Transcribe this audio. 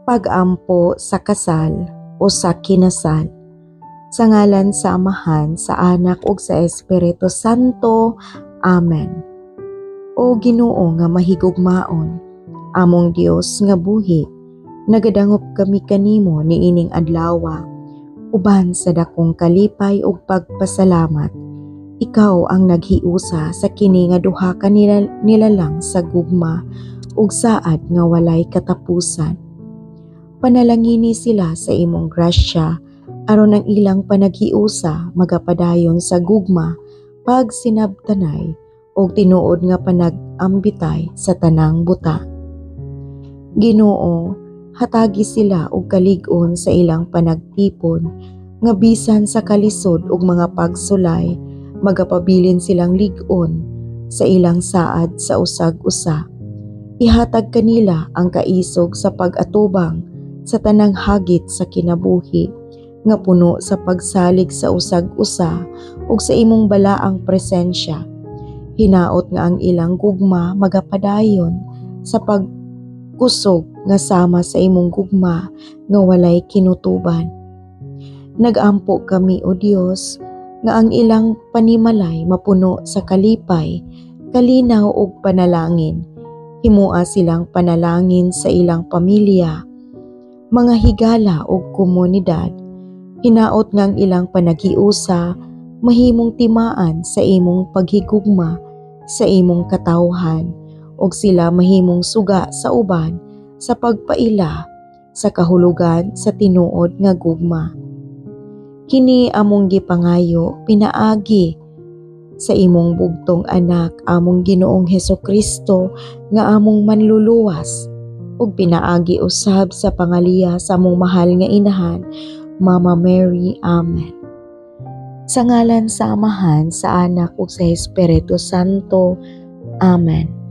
Pag-ampo sa kasal o sa kinasal. Sa ngalan sa Amahan, sa Anak ug sa Espiritu Santo. Amen. O Ginoo nga mahigugmaon, among Dios nga buhi, nagadangop kami kanimo niining adlawa uban sa dakong kalipay ug pagpasalamat. Ikaw ang naghiusa sa kini nga duha ka nilalang sa gugma ug saad nga walay katapusan. Panalangini sila sa imong grasya aron ang ilang panaghiusa magapadayon sa gugma, pagsinabtanay ug tinuod nga panag-ambitay sa tanang buta. Ginoo, hatagi sila og kalig-on sa ilang panagtipon nga bisan sa kalisod ug mga pagsulay, magapabilin silang lig-on sa ilang saad sa usag-usa. Ihatag kanila ang kaisog sa pag-atubang sa tanang hagit sa kinabuhi nga puno sa pagsalig sa usag-usa ug sa imong balaang presensya. Hinaot nga ang ilang gugma magapadayon sa pagkusog nga sama sa imong gugma nga walay kinutuban. Nagampo kami, O Dios, nga ang ilang panimalay mapuno sa kalipay, kalinaw ug panalangin. Himua silang panalangin sa ilang pamilya, mga higala ug komunidad. Hinaot nga ang ilang panaghiusa mahimong timaan sa imong paghigugma sa imong katawhan ug sila mahimong suga sa uban sa pagpaila sa kahulugan sa tinuod nga gugma. Kini among gipangayo pinaagi sa imong bugtong Anak, among Ginoong Hesukristo, nga among Manluluwas, ug pinaagi usab sa pangaliya sa among mahal nga Inahan, Mama Mary. Amen. Sa ngalan sa Amahan, sa Anak ug sa Espiritu Santo. Amen.